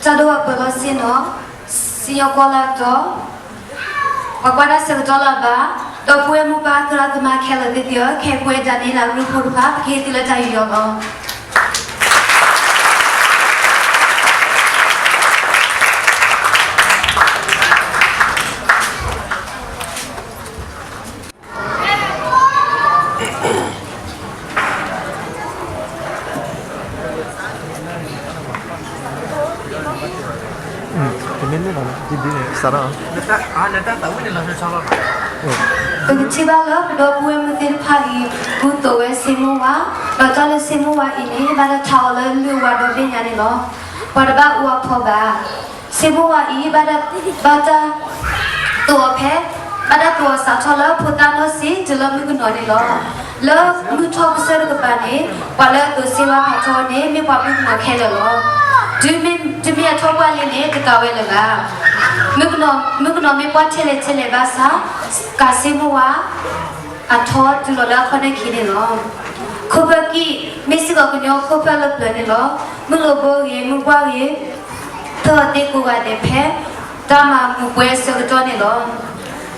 တၢ်ဒိၣ်အပၢၤလီၢ်ဆ့ၣ်နီၤ, စံၣ်ညီၣ်ကွီၢ်လၢအတီ, ပှၤကွၢ်တၢ်ဆၢကတီၢ်လၢအဘၣ်, ဒီပုၢ်ဝဲၢ်မိၢ်ပၢ်သရၣ်သမါခဲလၢာ်သ့ၣ်သ့ၣ်ဧၢ, ခဲအံၤပဝဲဒၣ်န့ၣ်လၢအဂ့ၢ်ဖိတဖၣ် ပကဟ့ၣ်သုလၢတၢ်ယူးယီၣ်လီၤ. တမ့ၢ်န့ၣ်လီၤ, ဒ်ဒ်န့ၣ် စးထီၣ်, ပကထံၣ်ဘၣ်လၢပဒီပုၢ်ဝဲၢ်မုၣ်သ့ၣ်တဖၣ်အံၤ ကူသိးဝဲဆ့မိၢ်ဝါ, ဒီးတၢ်လၢဆ့မိၢ်ဝါအံၤန့ၣ် ဘၣ်တၢ်ထါအီၤလၢလုၢ်အဝါဒီဘ့ၣ်ညါန့ၣ်လီၤ. ပှၤတဘၣ်အူအဖီဘၣ်. ဆ့မိၢ်ဝါအံၤ ဘၣ်တၢ်, ဘၣ်တၢ်သိးအီၤဖဲ, ဘၣ်တၢ်သိးအီၤစးထီၣ်လၢဖိသၣ်နီၢ်ဆံးတုၤလၢမုၣ်ကနီၤန့ၣ်လီၤ. လၢမုၢ်ထီၣ်ကစၢၢ်တကပၤန့ၣ် ပှၤလၢအသိးဆ့ဝါဖးထီန့ၣ် မ့ၢ်ပှၤမုၣ်ကနီၤခဲလၢာ်လီၤ. တုၤမ့ၢ်အထီၣ်ပှၢ်လံန့ၣ် တကးဝဲလၢၤဘၣ်. မုၣ်ကနီၤမ့ၢ်ကွၢ်ထဲလဲၣ်ထဲလဲၣ်ဘၣ်ဆၣ်, ကးဆ့မိၢ်ဝါ အထီတုၤလီၤလၢအခီၣ်နၢၣ်ခံန့ၣ်လီၤ. ခိၣ်ဖၢၣ်ကံၣ် မ့ၢ်စ့ၢ်ကီးကညီခိၣ်ဖၢၣ်လၢပျၢၤန့ၣ်လီၤ. မုၢ်လိၣ်ဘိဂ့ၤ မုၢ်ပှၢ်ဂ့ၤ ဖၢၣ်အီၤသ့ကိးဂၤဒဲးဖဲ တၢ်မၤမူးပွဲအဆၢကတီၢ်န့ၣ်လီၤ.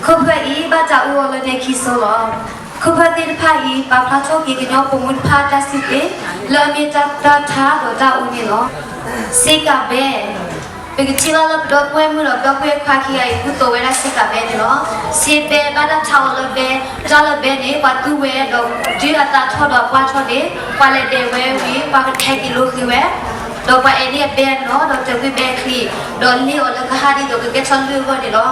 ခိၣ်ဖၢၣ်အံၤ ဘၣ်တၢ်အူအီၤလၢနဲခံစိလီၤ. ခိၣ်ဖၢၣ်သ့ၣ်တဖၣ်အံၤ ပာ်ဖျါထီၣ်က့ၤကညီပိာ်မုၣ်တဖၣ်အတၢ်စံးသ့ လၢအမ့ၢ်တၢ်တၢ်ထါဒီးတၢ်အူန့ၣ်လီၤ. စ့ကၤဘဲ, ပကထံၣ်ဘၣ်လၢပဒီပုၢ်ဝဲၢ်မုၣ်ဒီးပဒီပုၢ်ဝဲၢ်ခွါခံဂၤအံၤ ကူသိးဝဲဒၣ်စ့ကၤဘဲန့ၣ်လီၤ. စ့ဘဲဘၣ်တၢ်ထါအီၤလၢဘဲ, တၢ်လၢဘဲန့ၣ် ပှၤသူဝဲဒီး ဒုးအသးထီၣ်ဒီးအပှၢ်ထီၣ်န့ၣ် ပှၤလဲၤဒဲးဝဲဝံၤ ပှၤကထဲးက့ၤလိဃ့ဝဲ, ဒီးပှၤအဲၣ်န့ၢ်အဘဲန့ၣ်လီၤ, ဒီးတၢ်ကွံဘဲအချံ, ဒီးလ့ၣ်အီၤလၢကဟၣ်ဒ်သိးကကဲထီၣ်လုၢ်အဂီၢ်န့ၣ်လီၤ.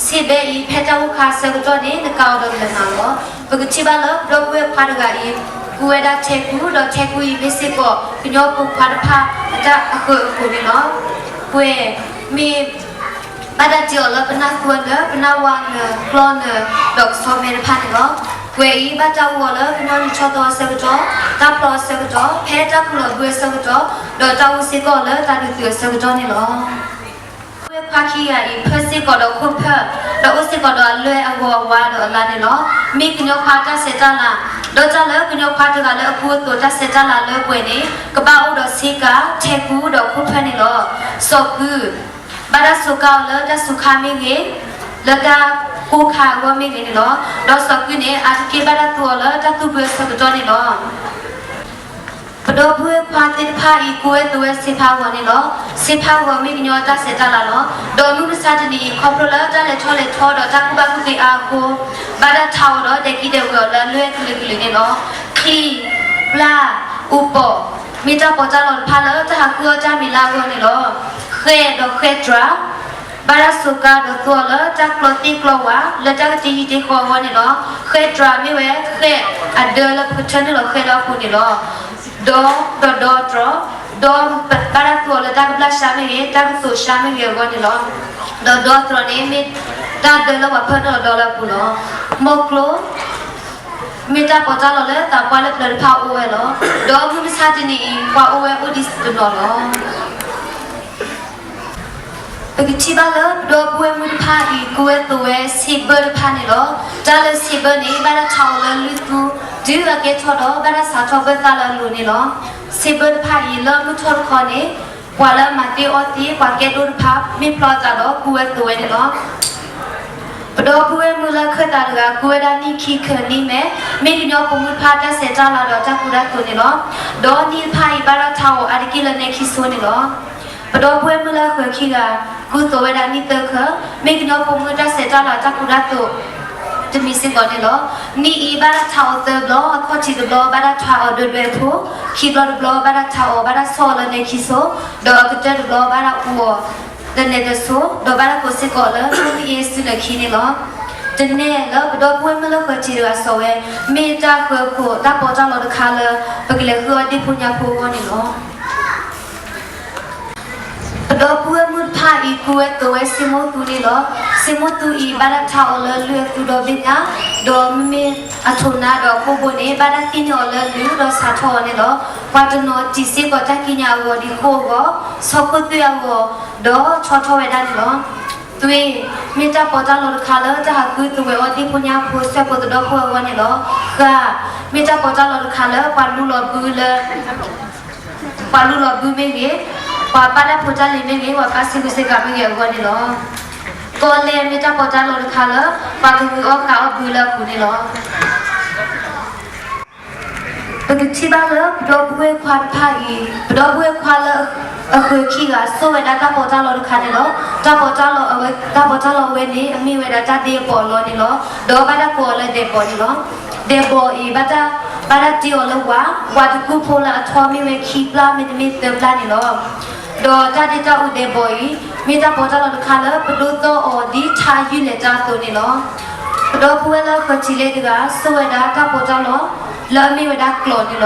စ့ဘဲအံၤ ဖဲတၢ်အိၣ်ခါအဆၢကတီၢ်န့ၣ် နကးအီၤဒီးနလဲၤမၤလီၤ. ပကထံၣ်ဘၣ်လၢပဒီပုၢ်ဝဲၢ်ခွါတဂၤအံၤ ကူဝဲဒၣ်ထဲကူ, ဒီးထဲကူအံၤမ့ၢ်စ့ၢ်ကီး ကညီပိာ်ခွါတဖၣ်အတၢ်အဃၢၤအဃိးန့ၣ်လီၤ. ကွဲၤ, မ့ၢ် ဘၣ်တၢ်တ့အီၤလၢပနၢ်သူနၢၤ, ပနၢ်ဝါနၢၤ, ကျီနၢၤ, ဒီးကဆီမဲတဖၣ်န့ၣ်လီၤ. ကွဲၤအံၤ ဘၣ်တၢ်အူအီၤလၢကညီနံၣ်ထီၣ်သီအဆၢကတီၢ်, တၢ်ဖျီအဆၢကတီၢ်, ဖဲတၢ်ကူၣ်လီၤဘုအဆၢကတီၢ်, ဒီးတၢ်အိၣ်စ့ၢ်ကီးလၢတၢ်ဒုးသုးအဆၢကတီၢ်န့ၣ်လီၤ. ပဒီပုၢ်ဝဲၢ်ခွါခံဂၤအံၤ ဖၢၣ်စ့ၢ်ကီးဒီးခိၣ်ဖၢၣ်, ဒီးအိၣ်စ့ၢ်ကီးဒီးအလွဲၢ်အဂီၤအဝါဒီးအလါန့ၣ်လီၤ. မ့ၢ်ကညီခွါတၢ်ဆဲးတၢ်လၤ, ဒီးတၢ်လၢကညီခွါတဂၤလၢအကူအသိးတၢ်ဆဲးတၢ်လၤလၢကွဲၤန့ၣ် ကဘၣ်အိၣ်ဒီးစ့ကၤ, ထဲကူဒီးခိၣ်ဖၢၣ်န့ၣ်လီၤ. စီၤကု, ဘၣ်တၢ်စူးကါအီၤလၢတၢ်စူးခါမ့ၢ်ဂ့ၤ, လၢတၢ်ကိၢ်ခါအဂီၢ်မ့ၢ်ဂ့ၤန့ၣ်လီၤ. ဒီးစီၤကုန့ၣ် အါတက့ၢ်ဘၣ်တၢ်သူအီၤလၢတၢ်သူၣ်ဘုအဆၢကတီၢ်န့ၣ်လီၤ. ပဒီပုၢ်ဝဲၢ်ခွါသ့ၣ်တဖၣ်အံၤ ကူဝဲသိးဝဲစ့ဖးဂီၤန့ၣ်လီၤ. စ့ဖးဂီၤမ့ၢ်ကညီတၢ်ဆဲးတၢ်လၤလီၤ. ဒီးမုၢ်မဆါတနံၤအံၤ ခီဖျိလၢတၢ်လဲၤထီၣ်လဲၤထီဒီးတၢ်ကူၣ်ဘၣ်ကူၣ်သ့အါအဃိ, ဘၣ်တၢ်ထါအီၤဒီးဒဲးကံဒဲးဝဲအီၤလၢအလွဲၢ်ကလုာ်ကလုာ်န့ၣ်လီၤ. ချံ, ပျၢ်, အူပီး, မ့ၢ်တၢ်ပီးတၢ်လီတဖၣ်လၢတၢ်ဟးဃုအီၣ်တၢ်မံၤလၢအဂီၢ်န့ၣ်လီၤ. ဃဲၣ်ဒီးဃဲၣ်တြၤ ဘၣ်တၢ်စူးကါဒီးသူအီၤလၢတၢ်ကျီသ့ၣ်ကျီဝါ လၢတၢ်ကတ့ဟံၣ်တ့ဃီအဂီၢ်န့ၣ်လီၤ. ဃဲၣ်တြၤမ့ၢ်ဝဲ ဃဲၣ်အဒၢလၢပကထၢနုာ်လီၤဃဲၣ်လၢအပူၤန့ၣ်လီၤ. ဒီး, ဒီးဒီတြီ, ဒီဘၣ်တၢ်သူအီၤလၢတၢ်ကဘျၣ်ရှါမ့ၢ်ဂ့ၤ, တၢ်ကသိးရှါမ့ၢ်ဂ့ၤအဂီၢ်န့ၣ်လီၤ. ဒီးဒီတြီန့ၣ် မ့ၢ်တၢ်ဒၢလၢပှၤဖၢနုာ်လီၤဒီလၢအပူၤလီၤ. မိၢ်ကျိ မ့ၢ်တၢ်ပီးတၢ်လီလၢသးပှၢ်လၢပျၢၤတဖၣ်အိၣ်ဝဲလီၤ. ဒီးမုၢ်မဆါတနံၤအံၤ ပှၤအိၣ်ဝဲအိၣ်ဒံးတနီၤလီၤ. ပကထံၣ်ဘၣ်လၢပဒီပုၢ်ဝဲၢ်မုၣ်တဖၣ်အံၤ ကူဝဲသိးဝဲစ့ဘၢၣ်တဖၣ်န့ၣ်လီၤ. တၢ်လၢစ့ဘၢၣ်န့ၣ် ဘၣ်တၢ်ထါအီၤလၢလုၢ်သူ တုၤအကဲထီၣ်ဒီး ဘၣ်တၢ်စးထီၣ်ဘၢၣ်သၣ်လၢအလိၤန့ၣ်လီၤ. စ့ဘၢၣ်တဖၣ်အံၤ လၢမုၢ်ထီၣ်တခီန့ၣ် ပှၤလၢအမၤသ့အီၣ်သ့ ပှၤကဲဒိၣ်တဖၣ် မ့ၢ်ဖျီအသးဒီး ကူဝဲသိးဝဲန့ၣ်လီၤ. ပဒီပုၢ်ဝဲၢ်မုၣ်လၢခၢၣ်သးတဂၤ ကူဝဲဒၣ်နံၣ်ခံခၢၣ်နံၣ်မဲာ်, မ့ၢ်ကညီပိာ်မုၣ်တဖၣ်တၢ်ဆဲးတၢ်လၤဒီးတၢ်ကူတၢ်သိးန့ၣ်လီၤ. ဒီးနံၣ်တဖၣ်အံၤ ဘၣ်တၢ်ထါအီၤအါတက့ၢ်လၢနဲခံစိန့ၣ်လီၤ. ပဒီပုၢ်ဝဲၢ်မုၣ်လၢဃၢၤခံဂၤ ကူသိးဝဲဒၣ်နံၣ်သၢခၢၣ်, မ့ၢ်ကညီပိာ်မုၣ်တၢ်ဆဲးတၢ်လၤတၢ်ကူတၢ်သိး တမံၤစ့ၢ်ကီးန့ၣ်လီၤ. နံၣ်အံၤဘၣ်တၢ်ထါအီၤသၢဘျီ, အခီၣ်ထံးတဘျီ ဘၣ်တၢ်ထါအီၤဒွဲၣ်ဒွဲၣ်ဖိ, ခံဘျီတဘျီ ဘၣ်တၢ်ထါအီၤ ဘၣ်တၢ်ဆီၣ်အီၤလၢနဲခံစိ, ဒီးအကတၢၢ်တဘျီ ဘၣ်တၢ်အူအီၤ တနဲတစိ, ဒီးဘၣ်တၢ်ကိးစ့ၢ်ကီးလၢ မုၢ်မ့ၢ်အ့ စုနၢၤခံန့ၣ်လီၤ. တနဲလၢပဒီပုၢ်ဝဲၢ်မုၣ်လၢဃၢၤထံးတဂၤစိာ်ဝဲ, မ့ၢ်တၢ်ဃၢၤခိၣ်တၢ်ပီးတၢ်လီတခါလၢ ပကလဲၤဃုအီၣ်ဒ့ၣ်ဖိညါဖိအဂီၢ်န့ၣ်လီၤ. ပဒီပုၢ်ဝဲၢ်မုၣ်တဖၣ်အံၤ ကူဝဲသိးဝဲစ့မိၢ်သူန့ၣ်လီၤ. စ့မိၢ်သူအံၤ ဘၣ်တၢ်ထါအီၤလၢလုၢ်အသူဒီဘ့ၣ်ညါ, ဒီးမ့မ့ၢ်အထိးနါဒီးအကိာ်ဘိန့ၣ် ဘၣ်တၢ်သ့ၣ်န့ၢ်အီၤလၢလုၢ်ဒီးစးထီၣ်အီၤန့ၣ်လီၤ. ပှၤတနီၤတံာ်စ့ၢ်ကီးတၢ်ကံးညာ်အဂီၤဒ်ဃိၣ်အဂီၢ်, ဆီခိၣ်သွဲၣ်အဂီၤ, ဒီးဆီထီၣ်ဝဲဒၣ်န့ၣ်လီၤ. သွဲၣ်, မ့ၢ်တၢ်ပီးတၢ်လီတခါလၢတၢ်ဟးဃုသူဝဲအီၣ်ဒ့ၣ်ဖိညါဖိ ဆဲးဖိသဒီဖိအဂီၢ်န့ၣ်လီၤ. ဃၣ်, မ့ၢ်တၢ်ပီးတၢ်လီတခါလၢပှၤလူလီၤဘုလၢ ပှၤလူလီၤဘုမ့ၢ်ဂ့ၤ, ပှၤပာ်တၢ်ဖိတၢ်လံၤမ့ၢ်ဂ့ၤ, ပှၤပာ်စ့ကူစ့ကၤမ့ၢ်ဂ့ၤအဂီၢ်န့ၣ်လီၤ. ကီၢ်လဲၢ်မ့ၢ်တၢ်ပီးတၢ်လီတခါလၢ ပှၤကဂုာ်အီၣ်ဃုအီၣ်ဘုလၢအပူၤန့ၣ်လီၤ. ပကထံၣ်ဘၣ်လၢပဒီပုၢ်ဝဲၢ်ခွါတဖၣ်အံၤ, ပဒီပုၢ်ဝဲၢ်ခွါလၢအဃၢၤခံဂၤ စိာ်ဝဲဒၣ်တၢ်ပီးတၢ်လီတခါန့ၣ်လီၤ. တၢ်ပီးတၢ်လီအဝဲ, တၢ်ပီးတၢ်လီဝဲန့ၣ် အမ့ၢ်ဝဲဒၣ်တၢ်ဒဲးဘီးလီၤန့ၣ်လီၤ. ဒီးဘၣ်တၢ်ကိးအီၤလၢဒဲးဘီးန့ၣ်လီၤ. ဒဲးဘီးအံၤ ဘၣ်တၢ်, ဘၣ်တၢ်တ့အီၤလၢဝၤ, ဝၤတကူၣ်ဖိလၢအထီမ့ၢ်ဝဲခံပျၢ်မ့တမ့ၢ်သၢပျၢ်န့ၣ်လီၤ. ဒီးတၢ်ဒ့တၢ်အူဒဲးဘီးအံၤ မ့ၢ်တၢ်ပီးတၢ်လီတခါလၢ ပဒိးသီၣ်အီၤဒ်ထါယုၢ်လဲၤတၢ်အသိးန့ၣ်လီၤ. ပဒီပုၢ်ဝဲၢ်လၢဃၢၤထံးလဲတဂၤ စိာ်ဝဲဒၣ်တၢ်ပီးတၢ်လီ လၢအမ့ၢ်ဝဲဒၣ်ကျီးန့ၣ်လီၤ.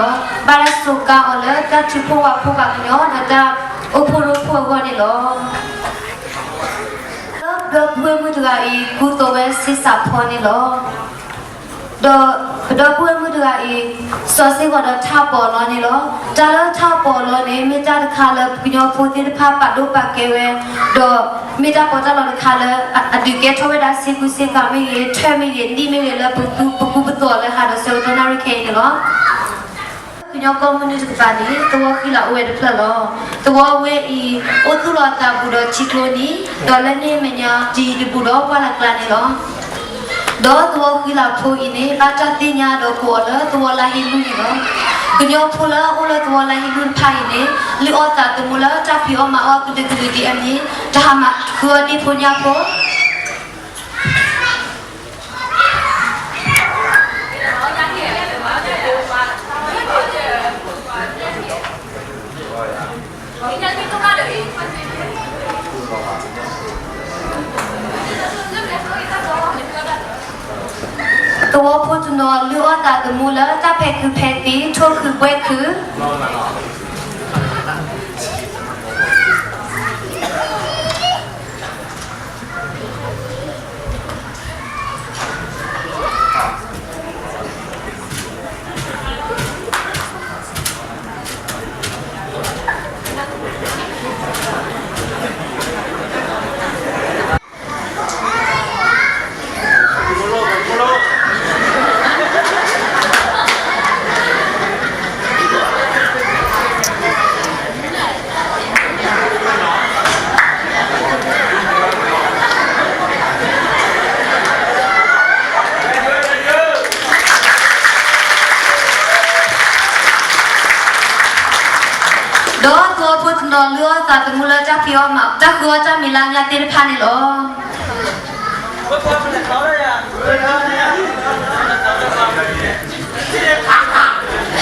ဘၣ်တၢ်စိာ်ကါအီၤလၢတၢ်ထုးဖှိၣ်ဝးဖှိၣ်ပှၤကညီ ဒီးတၢ်အိၣ်ဖှိၣ်ရိဖှိၣ်အဂီၢ်န့ၣ်လီၤ. လၢပဒီပုၢ်ဝဲၢ်မုၣ်တဂၤအံၤ ကူသိးဝဲဆံးစးဖီန့ၣ်လီၤ. ဒီးပဒီပုၢ်ဝဲၢ်မုၣ်တဂၤအံၤ စီၤစ့ၢ်ကီးဒီးထးပီးလီန့ၣ်လီၤ. တၢ်လၢထးပီးလီန့ၣ် မ့ၢ်တၢ်တခါလၢပကညီဖိသ့ၣ်တဖၣ်ပာ်ဒိၣ်ပာ်ကဲဝဲ, ဒီးမ့ၢ်တၢ်ပီးတၢ်လီတခါလၢ အဒုးကဲထီၣ်ဝဲဒၣ်စ့ကူစ့ကၤမ့ၢ်ဂ့ၤ, ထၢၣ်မ့ၢ်ဂ့ၤ, နံၣ်မ့ၢ်ဂ့ၤ လၢပကူပသီၣ်လၢဟးဒီးဆၢကတီၢ်နၣ်ရံၣ်ခဲအံၤန့ၣ်လီၤ. ကညီကီၢ်မုၢ်နုာ်တကပၤန့ၣ် သဝီဃံလၤအိၣ်ဝဲတဖျၢၣ်လီၤ. သဝီဝဲအံၤ အိၣ်သူၣ်လီၤအသးဘူးဒီးထံကျိနံၤ, ဒီးလၢန့ၣ်အမဲာ်ညါတံၤတဘူးဒီးပှၢ်လၢ်ကျါန့ၣ်လီၤ. ဒီးသဝီဃံလၤဖိအံၤန့ၣ် ဘၣ်တၢ်သ့ၣ်ညါဒီးကိးအီၤလၢသဝီလါဟ့လူၢ်န့ၣ်လီၤ. ကညီဖိလၢအအိၣ်လၢသဝီလါဟ့လူၢ်တဖၣ်အံၤန့ၣ် လုၢ်အီၣ်သးသမူလၢတၢ်ဖံးအီၣ်မၤအီၣ်ကလုာ်ကလုာ်ဒ်အမ့ၢ် တၢ်ဟးမၤဃုအီၣ်ဒ့ၣ်ဖိညၣ်ဖိ သဝီဖိတနီၤလုၢ်အီၣ်သးသမူလၢတၢ်ဖဲးခုးဖဲးသံး ထိၣ်ခုးဘှဲၣ်ခုး ဒီးသဝီဖိတနီၤလုၢ်အီၣ်သးသမူလၢတၢ်ဖံးအီၣ်မၤ တၢ်ဃုအီၣ်တၢ်မံၤလၢအမံၤသ့ၣ်တဖၣ်န့ၣ်လီၤ.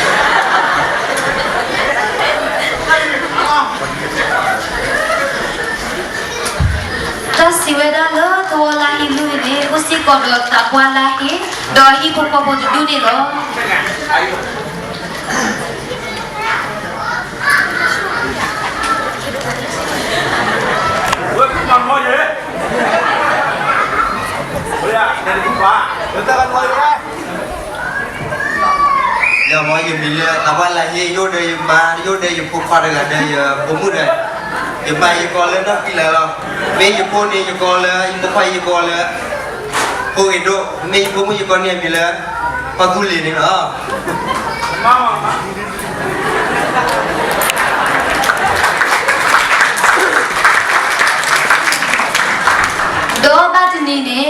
တၢ်စံးဝဲဒၣ်လၢသဝီလါဟ့လူၢ်အံၤန့ၣ် အိၣ်စ့ၢ်ကီးဒီးသးပှၢ်လါဟ့ ဒီးဟံၣ်ဖိဃီဖိတဒူၣ်န့ၣ်လီၤ. ယမ့ၢ်ယမံၤလၢသးပှၢ်လါဟ့ ယအိၣ်ဒီးယမါ ယအိၣ်ဒီးယဖိခွါတဂၤဒီးယဖိမုၣ်ဒီး ယမါယကိးလၢနီၢ်ကံလၤလီၤ. မ့ၢ်ယဖိန့ၣ်ယကိးလၢ ယဖိခွါယကိးလၢ ဖိဂ့ၤဒိၣ်, မ့ၢ်ယဖိမုၣ်ယကိးန့ၢ်အမံၤလၢ ဖါကူလ့ၤန့ၣ်လီၤ. ဒီးဘၣ်တနံၤန့ၣ် ဒီ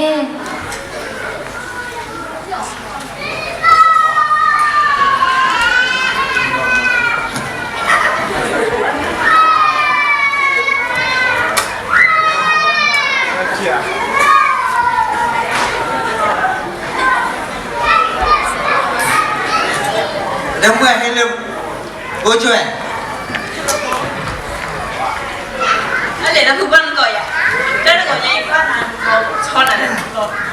ပုၢ်ဝဲၢ်ဟဲလၢ အိၣ်ကၠိဝဲ အလဲၤလၢခုဘၣ်နကိးယၤ, တၢ်နကိးညါအံၤ ဘၣ်နၤဆီနၤလဲၣ်,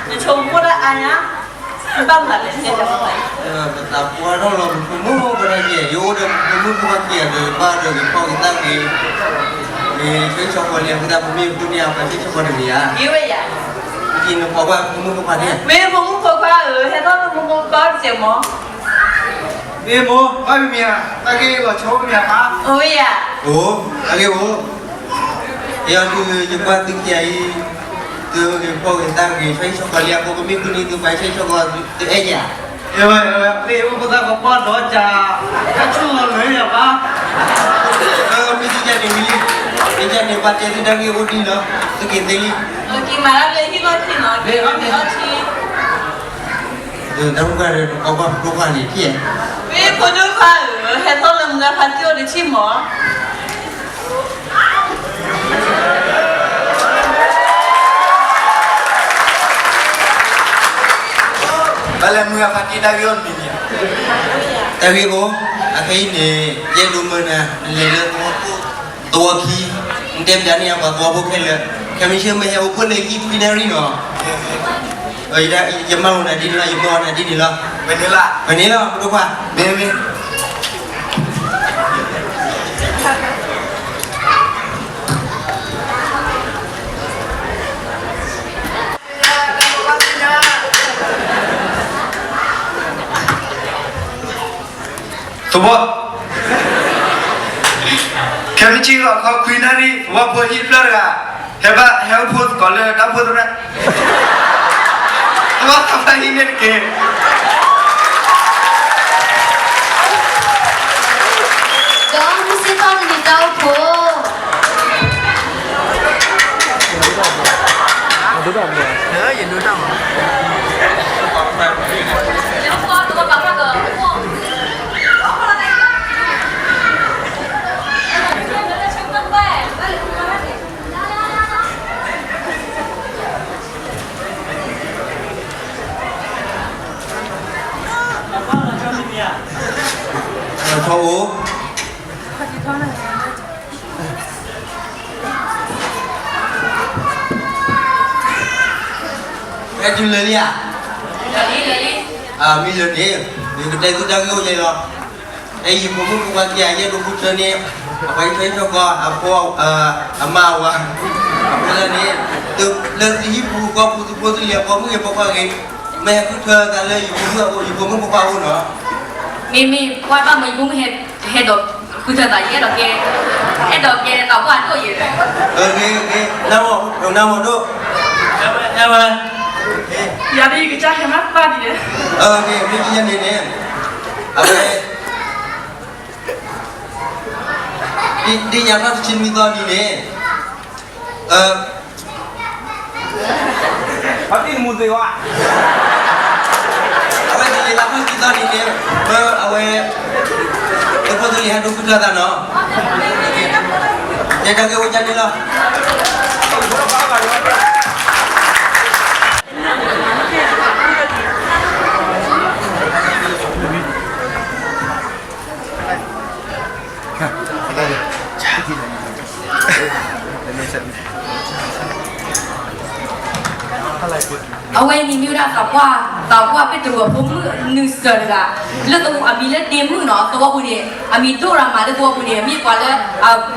နဆိကမိၣ်တၢ်အါညါ, ဘၣ်မၤလဲၣ်, ပသးပှၢ်ထီၣ်လီၤ ပဖိမုၣ်ဖိခွါက့ၤ, ယအိၣ်ဒီးပဖိမုၣ်ဖိခွါက့ၤဒီး ဘၣ်ဒီးဂ့ၤဖီၣ်ဂ့ၤသၣ်ဂ့ၤ, ဂ့ၤဆၢဂ့ၤဆၢကီးလံ အဃိသတး ပမ့ၢ်ဖိန့ၣ် ပှၤဆၢဂ့ၤဆၢကီးတဂ့ၤဧါ, ဂ့ၤဝဲယၤ, ယနဖိခွါ ဖိမုၣ်ဖိခွါန့ၣ်, မ့ၢ်ဖိမုၣ်ဖိခွါဧၢ, ဟဲထီၣ်လၢဖိမုၣ်ဖိခွါတစဲးမး မ့ၢ်မိၢ်, ဘၣ်မံၤမံၤဧါ, တၢ်ဂ့ၢ်လီၤဆီမံၤဧါ, အိၣ်ဝဲယၤ, အိၣ်, အဂ့ၢ်အိၣ်, ယၤဒုးယကွၢ်သုခံဂၤအံၤ, သုဂ့ၤဖီၣ်ဂ့ၤသၣ်ဂ့ၤ ဆၢဂ့ၤဆၢကီးလံအဃိ ပမ့ၢ်ဃုန့ၢ်သုပှၤဆၢဂ့ၤဆၢကီးသုအဲၣ်ယၤ, မ့ၢ်အိၣ်ပသးကပီၢ်ဒီးကၠး, တၢ်ဆိၣ်လီၤလၢယၤဘၣ်, မ့ၢ် ယန့ၣ်မံလံ, ယန့ၣ်ပှၤတဲသုတၢ်ဂ့ၢ်အိၣ်ဒံးလီၤ, သုက့ၤသ့လံ, က့ၤမၤတၢ်လၢဟံၣ်လီၢ်ထံနီၤ, မ့ၢ်အီၣ်ထံ, တၢ်မုၢ်ဂၤဒီးကီဘၣ်ဖိဒိၣ်ခွါန့ၣ်ထံၣ်, မ့ၢ်ဖိဒိၣ်ခွါဧၢ, ဟဲထီၣ်လၢမုၢ်ဂၤဖါတံၢ်အိၣ်တထံၣ်မး ဘၣ်လဲၣ်မုၢ်ဂၤဖါတံၢ်တၢ်ဂ့ၢ်အိၣ်တမံၤန့ၣ်, တၢ်ဂ့ၢ်အိၣ်, အခဲအံၤန့ၣ် ယအဲၣ်ဒိးမၢနၤ နလဲၤလၢသဝီဖိ, သဝီခံ, နတဲပျးန့ၢ်ယၤပှၤသဝီဖိခဲလၢာ်, ခဲမုၢ်ဆ့ၣ်မ့ၢ်ဟဲအိၣ်ဖှိၣ်လၢဟံၣ်ခွံနၣ်ရံၣ်နီၤ, ယမၢနၤဒ်န့ၣ်လီၤ, ယမၢနၤဒ်န့ၣ်လီၤ, ပန့ၢ်လီၤ, ပဒိၣ်ခွါ, မ့ၢ်မ့ၢ် သဝီ, ခဲမုၢ်ဆ့ၣ်ဂီၤခီခွံနၣ်ရံၣ် သဝီဖိဟံၣ်ဖျၢၣ်တဂၤ, ဟဲဘၣ်ဟဲအိၣ်ဖှိၣ်သကိးလၢတၢ်အိၣ်ဖှိၣ်သရၣ်, သဝီသးပှၢ်ဟံၣ်န့ၣ်တက့ၢ်. ဒီးမုၢ်ဆ့ၣ်ထီၣ်တနံၤတၢ်အိၣ်ဖှိၣ် ထီၣ်အိၣ်, ဟဲတုၤလၢလံဧါ, မ့ၢ်လၢန့ၣ် ယကတဲသုတၢ်ဂ့ၢ်အိၣ်ယဲလီၤ. အဲ ယဖိမုၣ်ဖိခွါခံဂၤ ယအဲၣ်ဒိးဃုထၢန့ၢ် အပှၤအံၤထွဲအံၤထွဲကီး အဖိ အမါဝၤ အဃိသတးန့ၣ် လၢသုဟံၣ်ပူၤဃီပူၤ သုဖိသုလံၤအဖိမုၣ်ဂ့ၤဖိခွါဂ့ၤ မ့ၢ်ဟဲဃုထၢသးလၢယဖိမုၣ်အအိၣ် ယဖိမုၣ်ဖိခွါအအိၣ်နီၤ. မ့မ့ၢ်ပှၤဘၣ်မ့ၢ်ယဖိမုၣ်ဟဲဒီးဃုထၢသး ယအဲၣ်ဒိးကဲ အဲၣ်ဒိးကဲသးပှၢ်ဒိၣ်ယဲ, နမ့ၢ်ဒိၣ် ယၤဒ်ယကစၢ်ဟဲမၤပၢ်ဒ်လဲၣ်, မ့ၢ်ယဲန့ၣ်န့ၣ် အဝဲ ဒ်ညါထီၣ်တဆံနွံသီဒ်န့ၣ်, ဖါတံၢ်နမူသ့ဝဲ, အဝဲသ့ၣ်လံၤလၢဖါတံၢ်သီဒ်န့ၣ်, အဝဲ သုဖိသုလံၤဟဲဒိဃုထၢသးနီၤ, ယဲတၢ်ဂ့ၢ်အိၣ်ကန့ၣ်လီၤ. အဝဲန့ၣ်မ့ၢ်ဝဲဒၣ်သးပှၢ် သးပှၢ်ပ့ၢ်တရူးအဖိမုၣ်နုာ်စၢၤတဂၤ, လၢအမံၤလၢဒ့မုၣ်နီၤ, သဝီပူၤန့ၣ် အမံၤဒိၣ်ရၤမးလၢသဝီပူၤန့ၣ် မ့ၢ်ပှၤလၢ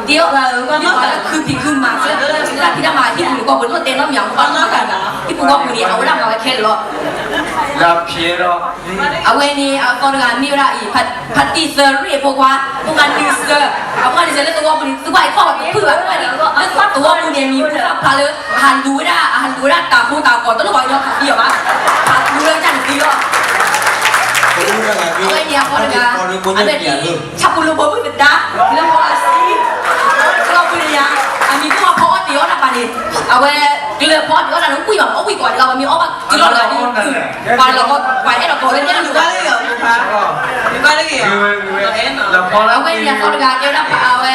ဒ့ မ့ၢ်ပှၤလၢခုဖံးခုမၤ လၢတၢ်ဖံးတၢ်မၤဟံၣ်ပူၤန့ၣ် ကီၢ်ပူၤလိၣ်တဲနီတမံၤအီၤဘၣ်နီတဂၤနီၤ, ဟံၣ်ပူၤဃီပူၤန့ၣ် အဝဲဒၣ်မၤဝဲခဲလၢာ်လီၤ. အဝဲန့ၣ်အသီတဂၤမ့ၢ်ဝဲဒၣ်အံၤ ဖါတံၢ်သၢရ့ၣ်အဖိခွါ, ဖိခွါနုာ်စၢၤ, အဖိခွါနုာ်စၢၤလၢသဝီပူၤန့ၣ် သကွၢ်အံၤခီၣ်ပတဖုၣ်ဘၣ်, လၢသဝီပူၤန့ၣ် မံၤဖိသၣ်ဖျါလၢ အဟးလူၤဝဲဒၣ် အဟးလူၤဝဲဒၣ်တၤဟိတၤကီၤ တလိၣ်ဘၣ်ဝဲဒီးခးသံအီၤဘၣ်, ဟးလူၤဝဲဒၣ်တၢ်တသံလီၤ. အဝဲန့ၣ်အဃိတဂၤ, အဝဲဒၣ် ဆၣ်ဖိလီဖိမုၣ်သဒါ, လၢဖီအစံ, သဝီပူၤန့ၣ်ယါ, အမံၤဒိၣ်အဖီအီၣ်တ့ၤအီၣ်တၢ်ပာ်န့ၣ်, အဝဲ ကလၢဖီအီၣ်တ့ၤအီၣ်တၢ်န့ၣ် ကွံာ်ဘၣ် အီၣ်ကွံာ်ကီးဒံးလီၤ, ပမ့ၢ်အီၣ်ဘၣ်ကလီတဂၤဒ်, ပှၤလီၤကီး ပှၤအဲၣ်ဒိးကီးလၢညါန့ၣ်, အဝဲန့ၣ်အဃိတဂၤ ကဲဝဲဒၣ်အဝဲ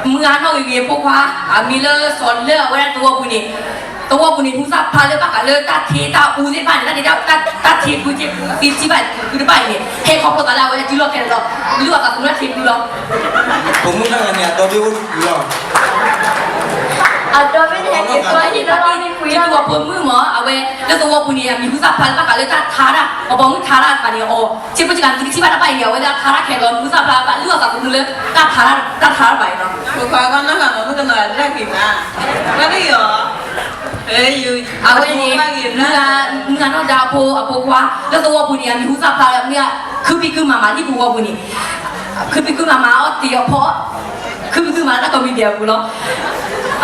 မုၢ်ဂၤနီၣ်ဂ့ၤဂ့ၤဖိခွါ, အမံၤလၢစီၤလၢအဝဲဒၣ်သဝီပူၤန့ၣ်, သဝီပူၤန့ၣ် မူသၣ်ဖျါလၢဘၣ်ဃးလၢတၢ်ထ့တၢ်အူသ့ၣ်တဖၣ်န့ၣ်, တၢ်ထ့ဖုသ့ၣ်ဖုသ့ၣ်တဖၣ်န့ၣ် ဖုတဖၣ်အံၤန့ၣ် ဟဲခီဖျိသးလၢအဝဲဒၣ်တုၤလီၢ်ခဲလၢာ်လီၤ, မ့ၢ်လၢအသးသမူလၢထ့ဖုလီၤ. ပိာ်မုၣ်တဂၤန့ၣ် အဒီဘ့ၣ်အိၣ်တပူၤလီၤ. အဒီဘ့ၣ်န့ၣ် ဟဲက့ၤကွၢ်ဟံၣ်လၢလီၢ်န့ၣ်ကွံာ်, ယတူၢ်ဘၣ်ပိာ်မုၣ်မး အဝဲ လၢသဝီပူၤန့ၣ် အမံၤဟူသၣ်ဖျါလၢဘၣ်ဃးလၢတၢ်ထါတၢ်, ပှၤပိာ်မုၣ်ထါတၢ်တဖၣ်န့ၣ်အီၤ, ဆ့ဖိကကၤနသုကထံၣ်ဘၣ်တၢ်ဘၣ်အံၤန့ၣ် အဝဲဒၣ်ထါတၢ်ခဲလၢာ် မံၤဟူသၣ်ဖျါဘၣ် လုၢ်အီၣ်သးသမူလၢ တၢ်ထါ, တၢ်ထါတဖၣ်အံၤလီၤ. ပခွါကီၢ်နီၢ်ဂၤလီၤ မုၣ်ကနီၤဒၣ်က့ၤနၤ, ဘၣ်လၢယီၤ, အဝဲန့ၣ် မုၢ်ဂၤနီၢ်ဒါအဖိ အဖိခွါ လၢသဝီပူၤန့ၣ် အမံၤဟူသၣ်ဖျါလၢမ့ၢ် ခုဖံးခုမၤမၤ ဟံၣ်ပူၤဃီပူၤန့ၣ်, ခုဖံးခုမၤမၤအီၣ်တ့ၤအီၣ်ဖီ, ခုဖံးခုမၤလၢတၢ်ကိးမံၤဒဲးအပူၤလီၤ.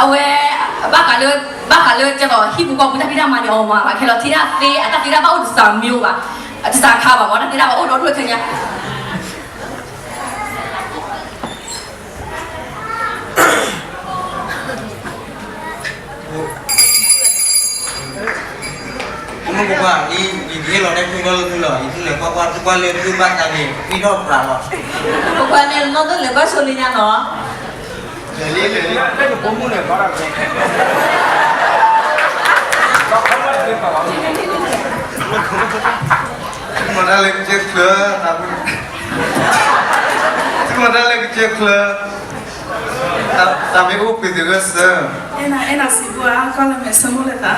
အဝဲ ဘၣ်ဃးလၢ, ဘၣ်ဃးလၢ ကဲသိးဟံၣ်ပူၤဃီပူၤ တၢ်ဖံးတၢ်မၤန့ၣ် အီၤမၤဘၣ်ခဲလၢာ် ထံၣ်တၢ်သ့ အတၢ်သ့တၢ်ဘၣ်အိၣ်တစှၤမံၤအိၣ်ဘၣ်, တစှၤခါဘၣ်မး တၢ်သ့တၢ်ဘၣ်အိၣ်ဒီးဒိၣ်ထဲညါ ပကွၢ်အံၤ ယကဟ့ၣ်လီၤတဲဖုနီၢ်လၢသုလီၤ ယသုလဲၤကွၢ်ကွၢ် သုကွၢ်လၢသုဘၣ်သးန့ၣ် အံၤထီၣ်ပြးလီၤ. ပကွၢ်န့ၣ်နီၢ်သုလဲၤကွၢ်ဆိလံညါနီၤ. လဲၤလံ လဲၤလံ တၢ်ကပိာ်မုၣ်န့ၣ် ဘၣ်ဒၣ်ကဲ မၤတၢ်လၢကစၢၢ်ချၢ သုမၤတၢ်လၢကစၢၢ်ချၢ တၢ်မ့ၢ်အိၣ်ပှ့ၤသဂၢၢ်စၢၤ အဲၣ်နၤ အဲၣ်နၤစံးဘၣ်ဧါ ကွၢ်လၢမဲာ်ဆိကမိၣ်လၢသး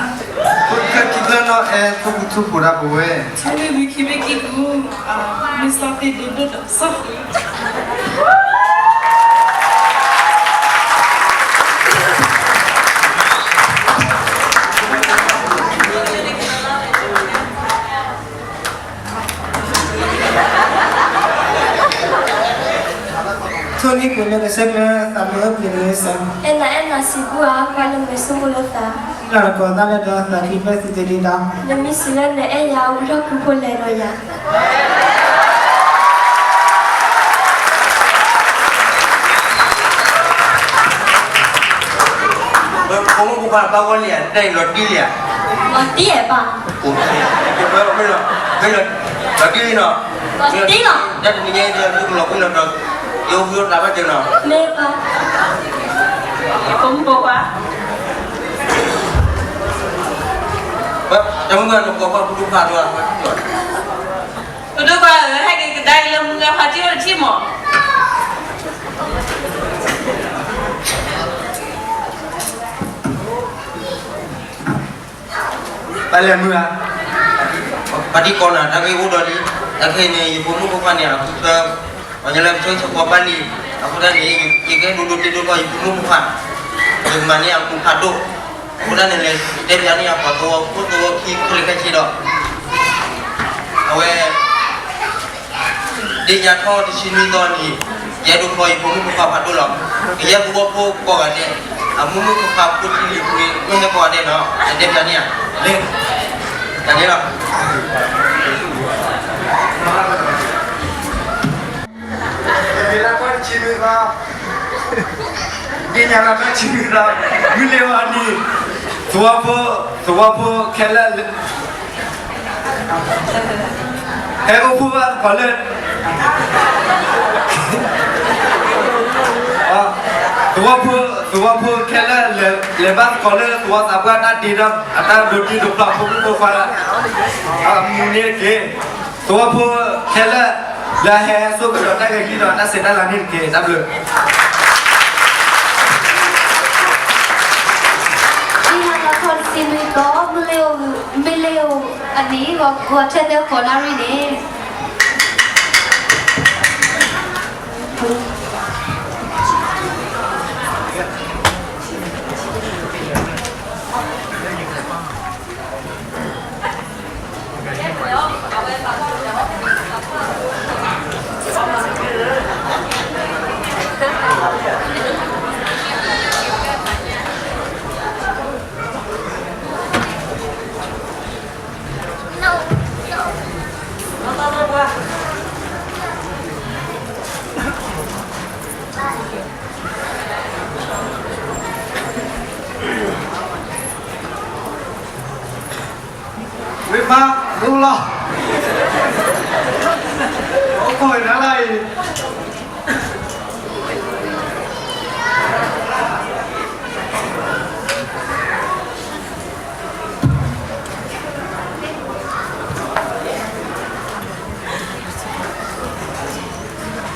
ဖိတခၢၣ်ခံဖျၢၣ်နီၣ်အဲၣ် ထိၣ်ကူထူဖိတၢ်ပဝဲ ဆိကမိၣ်ဝံၤခံဘ့ၣ်ကံၢ်ပူၤ မ့ၢ်စီၣ်သ့ၣ်ဒိၣ်ဒိၣ်ဒီးစီၣ် ထိၣ်လံပှ့ၤလၢကစၢၢ်ကျၢၤ သးမ့ၢ်အိၣ်ပှ့ၤလၢကစၢၢ် အဲၣ်နၤ အဲၣ်နၤစံးဘၣ်ဧါ ကွၢ်လၢမဲာ်ဆိကမိၣ်လၢသး လၢတကိးသၣ်လၢဒီးသးခံဖျၢၣ်သ့ၣ်တဒုဒီး နမ့ၢ်စံးလၢနအဲၣ်ယၤ ဝံထီၣ်ခူဖိလဲၤဒီးယၤ ဖိမုၣ်ဖိခွါဘၣ်ဂီၢ်လံဧါ တၢ်အံၤလီၤတံၢ်လံဧါ လီၤတံၢ်ဧါဘၣ် မ့ၢ်လီၤ မ့ၢ်လီၤ လီၤတံၢ်လံနီၤ လီၤတံၢ်လီၤ တၢ်တနံၤညါအံၤ သုကလီၤကွံာ်လီၤဒီး ယအိၣ်ဖှိၣ်အိၣ်သးဘၣ်စၢၤနီၤ မ့ၢ်ဘၣ် ဖိမုၣ်ဖိခွါ တမုၢ်ဘၣ်နကိးကွၢ်ဖိဒိၣ်ခွါဒိၣ်ဧါ ဖိဒိၣ်ခွါဧၢ ဟဲက့ၤကဒါက့ၤလၢမုၢ်ဂၤဖါတံၢ်အိၣ်တထံၣ်မး ပလဲၤမုၢ်ဧါ ပှၤဒ်ကိးနၤ တၢ်ဂ့ၢ်အိၣ်ဒီးလံ တၢ်ခဲအံၤန့ၣ် ယဖိမုၣ်ဖိခွါန့ၣ် အဃုထၢ ပှၤညီလၢပဆိကမိၣ်ဘၣ်လံ အဃိသတးန့ၣ် ယကဟဲဒိးဒိးတ့ဒိးထီၣ်ယဖိမုၣ်ဖိခွါ ယကမၤန့ၢ်အမူးဖးဒိၣ် အဃိသတးန့ၣ်လဲၤတဲပျးန့ၢ်အပှၤသဝီဖိသဝီခံ ခဲလၢာ်ခဲဆ့ဒီး အဝဲ ဒ့ၣ်ညါထီၣ်တဆံနွံသီန့ၣ် ယအဲၣ်ဒိးဃီယဖိမုၣ်ဖိခွါဖးဒိၣ်လီၤ. ကယဲၢ်သဝီဖိကိးဂၤဒဲး အမုၢ်မုၢ်ခွါခွါဖိထံလံၤပူၤန့ၣ် မ့ၢ်ဟဲကိးဂၤဒဲးနီၤ တၢ်တဲပျးန့ၢ်ဧါ လၢ တၢ်န့ၣ်လီၤ ဒ့ၣ်ညါလၢတဆံနွံသီ ဒ့ၣ်ညါလၢတဆံနွံသီ မုၢ်လ့ၤဝါနံၤ သဝီဖိ သဝီဖိခဲလၢာ် ဟဲအိၣ်ဖှိၣ်ဘၣ်သကိးလၢ သဝီဖိ သဝီဖိခဲလၢာ် လဲၤဘၣ်သကိးလၢသဝီသးပှၢ်တၢ်တ့ဒီး အတၢ်ဒိးတ့ဒိးဖျီဖိမုၣ်ဖိခွါ အမူးန့ၣ်တက့ၢ်. သဝီဖိခဲလၢာ် လၢအဟဲဆိကဒီးတၢ်ဂဲၤကံၣ်ဒီးတၢ်ဆဲးတၢ်လၤန့ၣ်တက့ၢ်. တၢ်ဘျုး ဒ့ၣ်ညါလၢတဆံနွံသီ မုၢ်လ့ၤဧိၤ မုၢ်လ့ၤဧိၤအနံၤ ဂီၤထဲသၢဃိးနၣ်ရံၣ်န့ၣ် ဝံၤမး ဒိလီၤ အိၣ်ခိးနၤလၢအံၤ ပှၤဒီ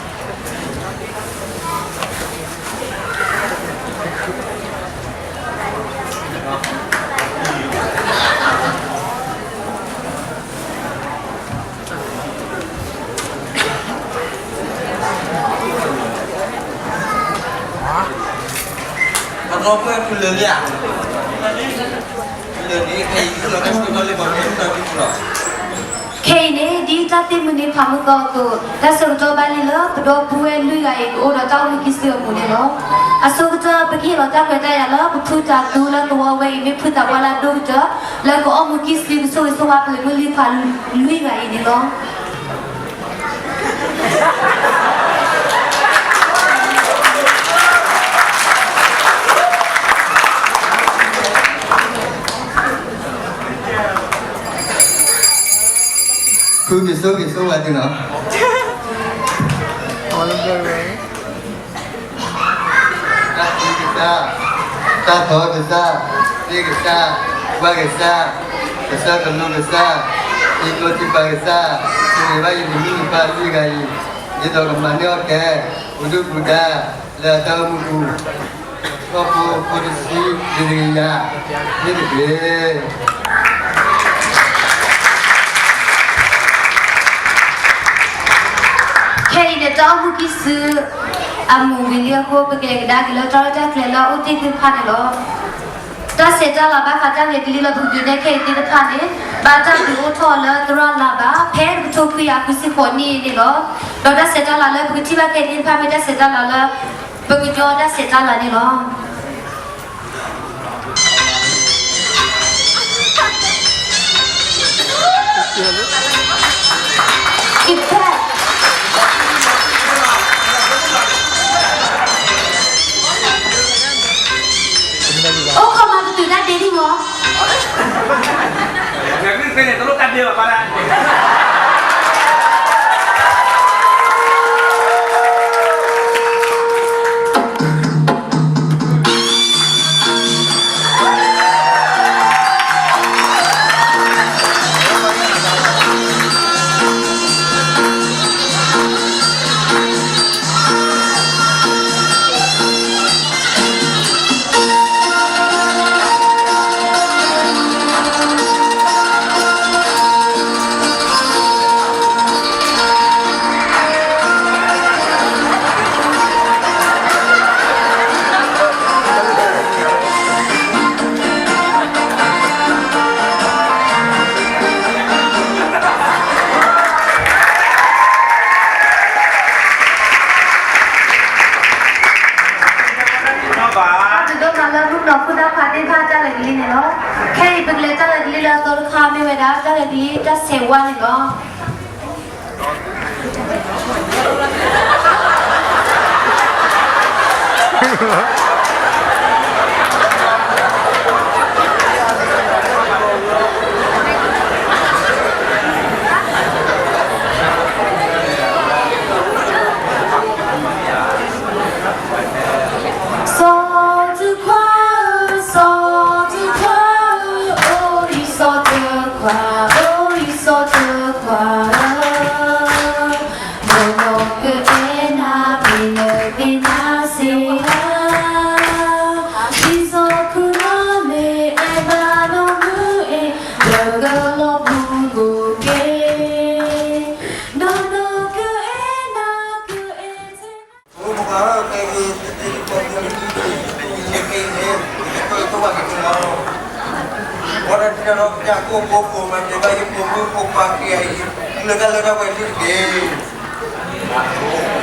ပုၢ်ဝဲၢ်ဖုလၢာ်လံဧါ, ဖုလၢာ်န့ၣ် ခဲအံၤ လီၤတၢ်ဆၢကတီၢ်လၢပှၤမ့ၢ်တၢ်ဒ်သိးလီၤ. ခဲအံၤန့ၣ် ဒ်တၢ်သ့ၣ်မုၢ်န့ၣ်ဖးမုၢ်သီအသိး တၢ်ဆၢကတီၢ်ဘၣ်လံလၢ ပဒီပုၢ်ဝဲၢ်လွံၢ်ဂၤအံၤ ကအိၣ်ဒီးတၢ်အိၣ်မူကံၢ်စံအမူးန့ၣ်လီၤ. အဆိကတၢၢ် ပကဟ့ၣ်လီၤတၢ်ခွဲးတၢ်ယာ်လၢ ပဖုတၤသူလၢသဝီဝဲအံၤ မ့ၢ်ဖုသးပှၢ်လၢအဒိၣ်ကတၢၢ် လၢကအိၣ်မူကံၢ်စံကဆိၣ်ဂ့ၤဆိၣ်ဝါပလံၤမုၢ်လံဖးလွံၢ်ဂၤအံၤန့ၣ်လီၤ. တၢ် က့ၤစိက့ၤစိဝဲသ့ၣ်နီၤ, တၢ်သံကစၢ်, တၢ်သီကစၢ်, သ့ကစၢ်, ကွၢ်ကစၢ်, ကစၢ်ကလိကစၢ်, သံကျိသံပာ်ကစၢ်, သ့ၣ်ဂ့ၤဘၣ်ယံၤ တမံၤတဖၣ်လွံၢ်ဂၤအံၤ, ဒ်သိးကမၤန့ၢ်အီၣ်ကဲ ပူၤဒုၣ်ပူၤဒါ လၢအတၢ်အိၣ်မူပူၤ ထီၣ်ဖိဖိတဆံ ဒ်တကယၤ မ့ၢ်တက့ၢ်. ခဲအံၤန့ၣ် တၢ်အိၣ်မူခံစု အမုာ်ဝံၤလံအဃိ ပကလဲၤကဒါက့ၤလၢတၢ်ရဲၣ်တၢ်ကျဲၤလၢအအိၣ်တ့ၢ်သ့ၣ်တဖၣ်န့ၣ်လီၤ. တၢ်ဆဲးတၢ်လၤဘၣ်ဃးတၢ်လဲၤကလံၤလၢပကဒုးနဲၣ်ခဲအံၤသ့ၣ်တဖၣ်န့ၣ် ဘၣ်တၢ်ဒုးအိၣ်ထီၣ်လၢသရၣ်လါဘၣ် ဖဲတကထိခွံကယၤဃုဆံဃိးနံၣ်န့ၣ်လီၤ. ဒီးတၢ်ဆဲးတၢ်လၤလၢပကထံၣ်ဘၣ်ခဲအံၤသ့ၣ်တဖၣ် မ့ၢ်တၢ်ဆဲးတၢ်လၤလၢ ပကညီတၢ်ဆဲးတၢ်လၤန့ၣ်လီၤ. အိၣ်ခိးမၤ ပတုာ်တၢ်ဒ့ဒံးမီၤ. တဒိၣ်မးလၢမုၢ်နီၢ်ခိတၢ်ဖးသ့ၣ်တဖၣ် တၢ်လဲၤကလံၤန့ၣ်လီၤ. ခဲအံၤပကလဲၤတၢ်လဲၤကလံၤလၢအသီတခါ မ့ၢ်ဝဲဒၣ် တၢ်လဲၤကလံၤတၢ်ဆဲးဝါန့ၣ်လီၤ. စီၤတခွါဧၢ, စီၤတခွါဧၢ, အိၣ်အံၤစီၤတခွါ, အိၣ်အံၤစီၤတခွါဧၢ, နီၢ်နီၢ်ကအဲၣ်နၤဖံးနၢ်သ့ၣ်ညါစ့ၢ်ဧါ, ဒ်စီၤခိၣ်နီၣ်မ့ၢ်အဲၣ်ဘၣ်နီၢ်မုၢ်အ့ၣ်, ဒီးကလီၤပူၤဂိၢ်က့ၤ, နီၢ်နီၢ်ကအဲၣ်နၤကအဲၣ် လၢတၢ်လၢတၢ်ဝဲန့ၣ်တက့ၢ်.